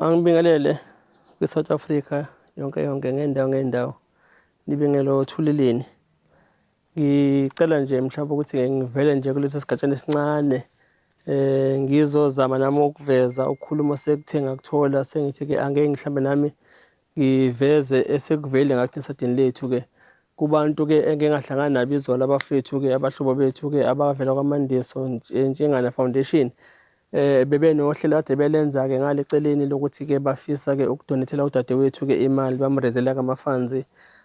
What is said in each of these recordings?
Angibingelele kwi-South Africa yonke yonke ngendawo ngendawo. Nibingelo othuleleni. Ngicela nje mhlawumbe ukuthi ngivele nje kulesi sigatshana esincane ngizozama nami ukuveza ukukhuluma sekuthe ngakuthola, sengithi ke angeke mhlambe nami ngiveze esekuvele ngathi esadini lethu ke kubantu ke engike ngahlangana nabo izolo, abafethu ke, abahlobo bethu ke abavela kwaMandiso Ntshingana Foundation. Bebenohlelo kade belenza ke ngale celeni lokuthi ke bafisa ke ukudonethela udadewethu ke imali, bamrezela ke ama-funds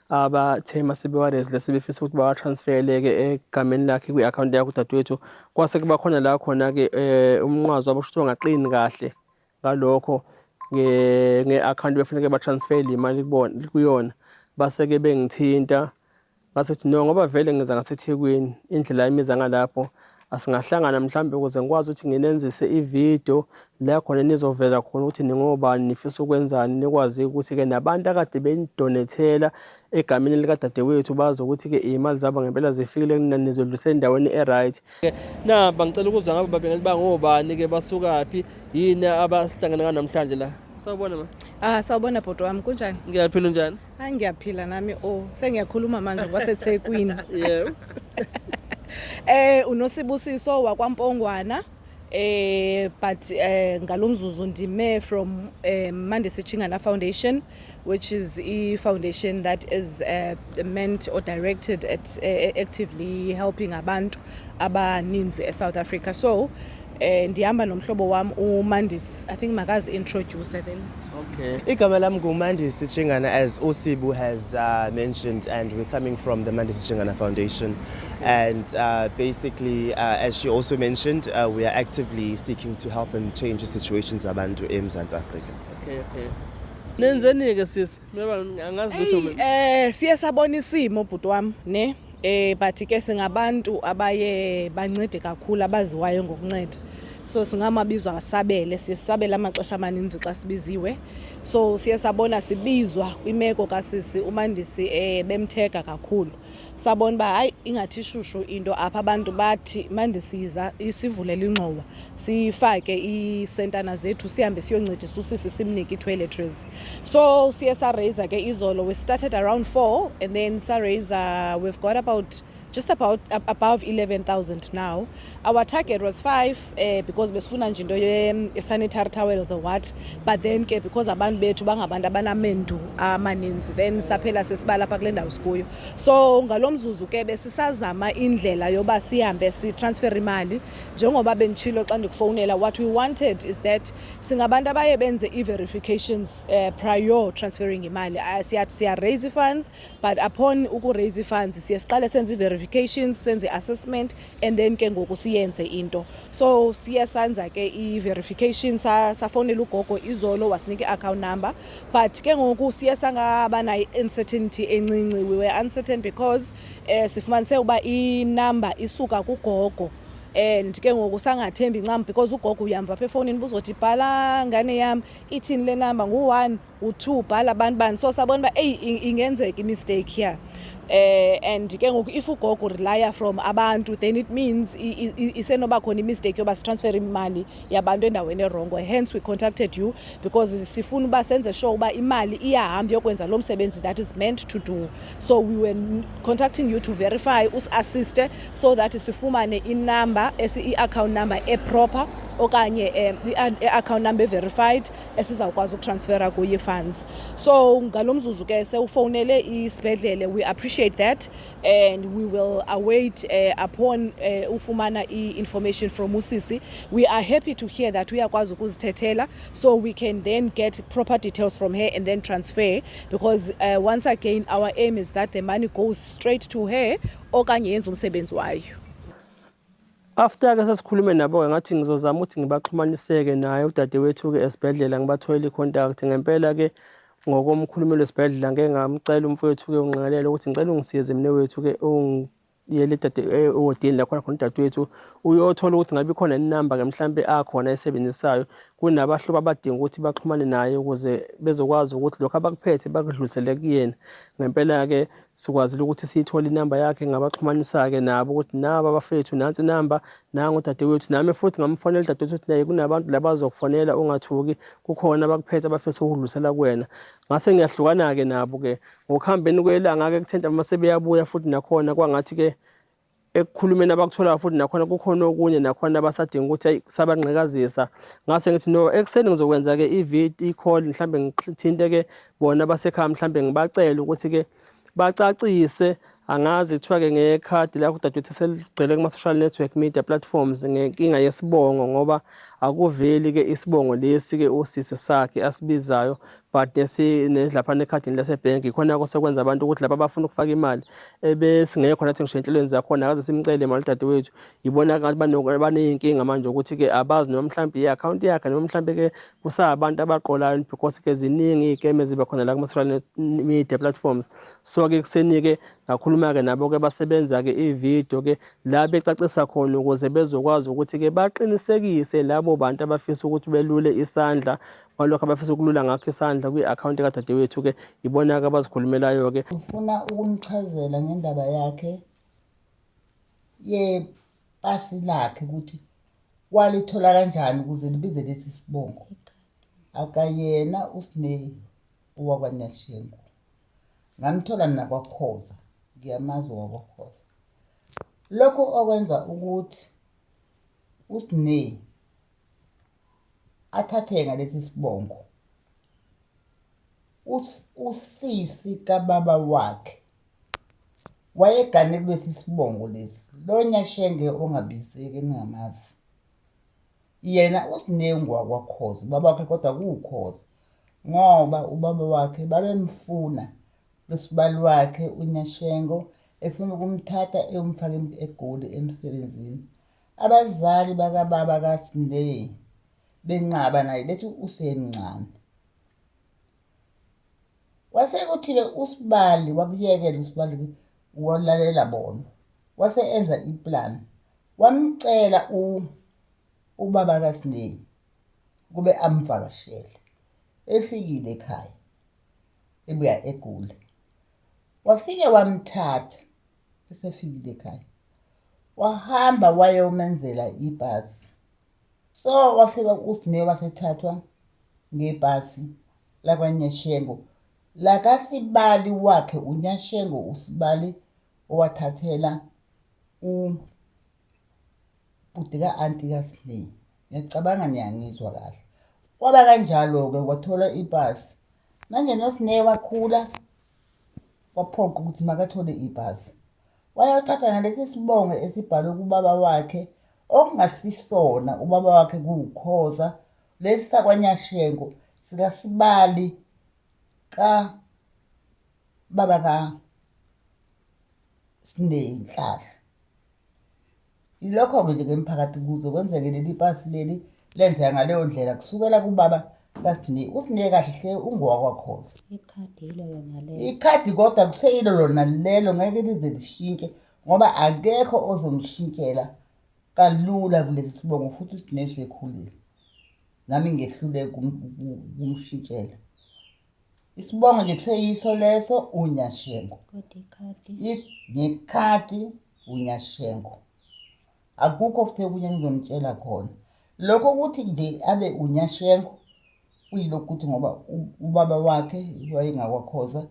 abathe masebewarezile sebefisa ukuthi bawatransfere ke egameni lakhe kwi-akhawunti yakhe udadewethu. Kwase kuba khona la khona ke umnqwazi wabo kusho ukuthi wangaqini kahle ngalokho nge-akhawunti befuneke batransfere imali kubona kuyona. Base-ke bengithinta, ngase kuthi no, ngoba vele ngiza ngaseThekwini, indlela yami iza ngalapho, asingahlangana mhlawumbe ukuze ngikwazi ukuthi nginenzise ividiyo la khona nizovela khona ukuthi ningobani, nifisa ukwenzani, nikwazi ukuthi-ke nabantu akade benidonethela egameni likadadewethu bazi ukuthi-ke iy'mali zabo ngempela zifikile kunina, nizodlulisela endaweni e-right. Naba ngicela ukuzwa ngabo babengeli, bangobani-ke, basukaphi, yini abasihlangene ngayo namhlanje la? Sawubona ma. Ah, sawubona bhuti wami, kunjani? Ngiyaphila, unjani? Hayi, ngiyaphila nami. Oh, sengiyakhuluma manje kwaseThekwini. Yebo. Unosibusiso wakwaMpongwana. But ngalomzuzu ndime from Mandisi Tshingana Foundation, which is a foundation that is meant or directed at actively helping abantu abaninzi eSouth Africa. So ndihamba nomhlobo wami uMandisi. I think makazi introduce then. Okay. Igama lami nguMandisi Tshingana, as Usibu has mentioned, and we're coming from the Mandisi Tshingana Foundation. And basically, as she also mentioned, we are actively seeking to help and change the situations zabantu eMzantsi Afrika. Okay. Nenzeni-ke sisi? Ngoba angazi lutho mina. Siye sabona isimo, bhuti wami, ne? But ke singabantu abaye bancede kakhulu, abaziwayo ngokunceda. So singamabizwa asabele, siye sisabele amaxesha amaninzi xa sibiziwe. So siye sabona sibizwa kwimeko kasisi uMandisi, bemthega kakhulu. Sabona uba hayi, ingathi ishushu into apha, abantu bathi Mandisi yiza sivulele ingxowa, sifake iisentana zethu, sihambe siyoncedisa usisi, simnike ii-toiletries. So siye sa-raise ke izolo. We started around 4 and then sa-raise, we've got about just about above 11,000 now. Our target was 5 because besifuna nje into ye-sanitary towels or what, but then ke because abantu bethu bangabantu abanamendu amaninzi, then saphela sesibala apha kule ndawo sikuyo. So ngalo mzuzu ke besisazama indlela yoba sihambe sitransfer imali. Njengoba benditshilo xa ndikufowunela, what we wanted is that singabantu abaye benze ii-verifications prior transferring imali. Siya raise funds, but upon uku-raise funds siye siqale senze ii-verifications, senze i-assessment and then ke ngoku siyenze into. So siye sanza ke i-verification, safowunela ugogo izolo, wasinika i-account number, but ke ngoku siye sangaba nayo i-uncertainty encinci. We were uncertain because sifumanise uba inumber isuka kugogo and ke ngoku sangathembi ncam because ugogo uyamva apha efowunini buzothi, "Bhala ngane yam, ithini le number, ngu-one, u-two, bhala abantu bani." So sabona uba eyi, ingenzeka i-mistake here. And ke ngoku if ugogo relya from abantu, then it means isenoba khona imistake yoba sitransfer imali yabantu endaweni erongo. Hence we contacted you because sifuna uba senze sure uba imali iyahamba yokwenza lo msebenzi that is meant to do. So we were contacting you to verify, usi-assiste so that sifumane inumber, i-account number eproper okanye i-account number verified esizawukwazi ukutransfera kuyo ii-funds. So ngalo mzuzu ke sewufowunele isibhedlele. We appreciate that and we will await upon ufumana i-information from usisi. We are happy to hear that uyakwazi ukuzithethela, so we can then get proper details from her and then transfer, because once again our aim is that the money goes straight to her okanye yenze umsebenzi wayo. After ke sesikhulume nabo-ke, ngathi ngizozama ukuthi ngibaxhumaniseke naye udadewethu-ke esibhedlela, ngibatholele i-contact. Ngempela ke ngokomkhulumelo esibhedlela ngeke ngamcela umfowethu-ke unqengelele ukuthi ngicela ungisize mina wethu-ke, ungiyele dade ewodini la khona khona udadewethu, uyothola ukuthi ngabe ikhona inamba-ke mhlampe akhona ayisebenzisayo, kunabahlobo abadinga ukuthi baxhumane naye ukuze bezokwazi ukuthi lokhu abakuphethe bakudlulisele kuyena. Ngempela-ke Sikwazile ukuthi siyithole inamba yakhe, ngabaxhumanisa-ke nabo ukuthi naba abafethu, nansi inamba, nangu udadewethu. Nami futhi ngamfonela udadewethu ukuthi naye kunabantu la bazokufonela, ungathuki, kukhona abakuphethe abafisa ukudlulisela kuwena. Ngase ngiyahlukana-ke nabo-ke. Ngokuhambeni kwelanga-ke kuthe ntambama sebeyabuya futhi nakhona kwangathi-ke ekukhulumeni abakutholayo futhi nakhona kukhona okunye nakhona abasadinga ukuthi ayi kusabanqikazisa. Ngase ngithi no, ekuseni ngizokwenza-ke i-call mhlambe ngithinte-ke bona abasekhaya mhlambe ngibacele ukuthi-ke bacacise. Angazi kuthiwa-ke ngekhadi lakho udadewethu seligcwele kuma-social network media platforms ngenkinga yesibongo, ngoba akuveli-ke isibongo lesi-ke usisi sakhe asibizayo, but laphana ekhadini lasebhenki ikhona kosekwenza abantu ukuthi laba abafuna ukufaka imali ebesingekho nathi ngisho enhlelweni zakhona akaze simcele imali udadewethu. Yibona ngathi baney'nkinga manje ukuthi-ke abazi noma mhlawumbe i-akhawunti yakhe noma mhlawumbe-ke kusabantu abaqolayo, because-ke ziningi iy'keme eziba khona la kuma-social media platforms. So-ke ekuseni-ke ngakhuluma-ke nabo-ke basebenza-ke ividiyo-ke la becacisa khona ukuze bezokwazi ukuthi-ke baqinisekise labo bantu abafisa ukuthi belule isandla kwalokho abafisa ukulula ngakho isandla kwi-akhawunti kadadewethu-ke, ibona-ke abazikhulumelayo-ke. Ngifuna ukunichazela ngendaba yakhe yepasi lakhe ukuthi walithola kanjani ukuze libize lesi sibongo. Akayena uSne owakwaNyashengu. Ngamthola mina kwaKhoza, ngiyamazi owakwaKhoza. Lokho okwenza ukuthi uSne athathe ngalesi sibongo usisi kababa wakhe wayegane kulesi sibongo lesi lo Nyashenge ongabizeki eningamazi yena uSinengu wakwaKhoza ubaba wakhe kodwa kuwuKhoza ngoba ubaba wakhe babemfuna kusibali wakhe uNyashengo efuna ukumthatha eyomfaka eGoli emsebenzini. Abazali bakababa kaSne benqaba naye bethi usemncane. Kwase kuthi-ke uSibali wakuyekela uSibali walalela bona. Wase enza iplan. Wamcela ubaba kaSne kube amvakashele. Efikile ekhaya ebuya eGoli. Wafike wamthatha esefikile ekhaya. Wahamba wayomenzela ibhasi. So wafika uSne wasethathwa ngebhasi lakwaNyashengo lakasibali wakhe uNyashengo usibali owathathela ubhuti ka-anti kaSne. Ngiyacabanga niyangizwa kahle. Kwaba kanjalo-ke wathola ipasi. Manje noSne wakhula kwaphoqa ukuthi makathole ipasi. Wayothatha nalesi sibongo esibhalwe kubaba wakhe okungasisona ubaba wakhe kuwukhoza lesi sakwaNyashengo sikaSibali ka baba ka Sinenhlahla. Yilokho-ke nje ke mphakathi kuze kwenzeke leli pasi leli lenzeka ngaleyo ndlela kusukela kubaba kaSine. USine kahle hle ungowakwakhoza. Ikhadi yilo lona lelo. Ikhadi kodwa kuseyilo lona lelo ngeke lize lishintshe ngoba akekho ozomshintshela kalula kulesi sibongo futhi uSine usekhulile. Nami ngehluleka ukumshintshela. Isibongo nje kuseyiso leso uNyashengo. Kodwa ikhadi. Ngekhadi uNyashengo. Akukho futhi okunye engizonitshela khona. Lokho ukuthi nje abe uNyashengo kuyilokhu ukuthi ngoba ubaba wakhe wayengakwakhoza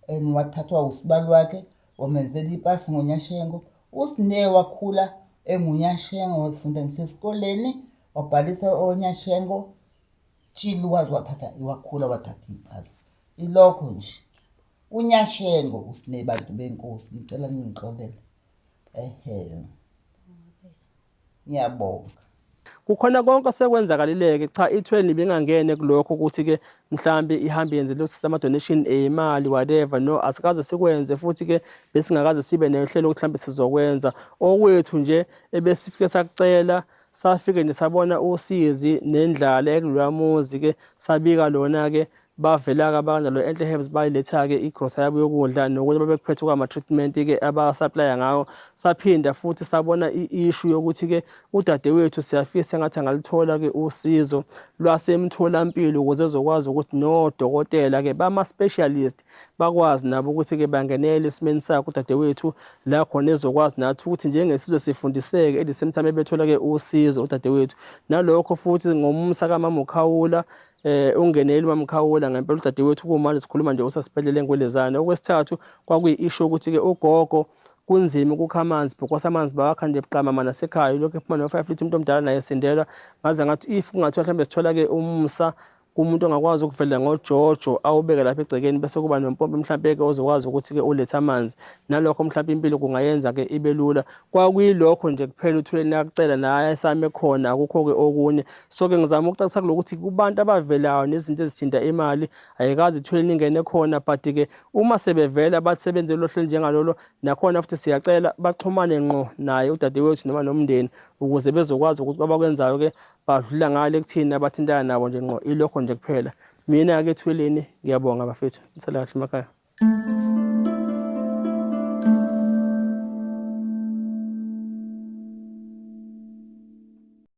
and wathathwa usibali wakhe wamenzela ipasi ngoNyashengo. USne wakhula enguNyashengo wafunda ngisesikoleni wabhalisa oNyashengo Chili waze wathatha wakhula wathatha ibhasi. Ilokho nje. Unyashengo usine bantu benkosi ngicela ningixolele. Ehhe. Ngiyabonga. Kukhona konke osekwenzakalileke cha ithweni ibingangene kulokho ukuthi ke mhlambe ihambe yenze lo sama donation eyimali whatever no asikaze sikwenze futhi ke besingakaze sibe nehlelo ukuthi mhlambe sizokwenza okwethu nje ebesifike sakucela Safike nje sabona usizi nendlala ekuloya muzi ke sabika lona ke. Bavela-ke abakanjalo Enhle Herbs bayiletha-ke igrosa yabo yokudla nokunye babekuphethe kwama-treatment-ke abasaplaya ngawo. Saphinda futhi sabona i-issue yokuthi-ke udadewethu siyafisa engathi angalithola-ke usizo lwasemtholampilo ukuze ezokwazi ukuthi nodokotela-ke bama-specialist bakwazi nabo ukuthi-ke bangenele esimeni sakhe udadewethu la khona ezokwazi nathi ukuthi njengesizwe sifundiseke at the same time ebethola-ke usizo udadewethu. Nalokho futhi ngomsa kamama uKhawula eh ungeneli mamkhawula ngempela udadewethu kumanje sikhuluma nje usasibhedlela engwelezane. Okwesithathu kwakuyi-issue ukuthi-ke ugogo kunzima ukukha amanzi because amanzi bawakha nje buqamama nasekhaya lokhu ephuma no-5 lithi umuntu omdala naye esindelwa. Ngaze ngathi if kungathiwa mhlawumbe sithola-ke umusa kumuntu ongakwazi ukuvela ngojojo awubeke lapha egcekeni bese kuba nompompi mhlampe-ke ozokwazi ukuthi-ke ulethe amanzi, nalokho mhlampe impilo kungayenza-ke ibe lula. Kwakuyilokho nje kuphela uThuleni nakucela naye esame khona, akukho-ke okunye. So-ke ngizama ukucacisa kulokuthi kubantu abavelayo nezinto ezithinta imali ayikaze iThuleni ingene khona, but-ke uma sebevela bathi sebenze lolu hlelo njengalolo, nakhona futhi siyacela baxhumane ngqo naye udadewethu noma nomndeni ukuze bezokwazi ukuthi abakwenzayo-ke badlula ngale kuthina abathintana nabo nje ngqo. Ilokho nje kuphela. Mina-ke Thuleni ngiyabonga bafethu, nisale kahle emakhaya.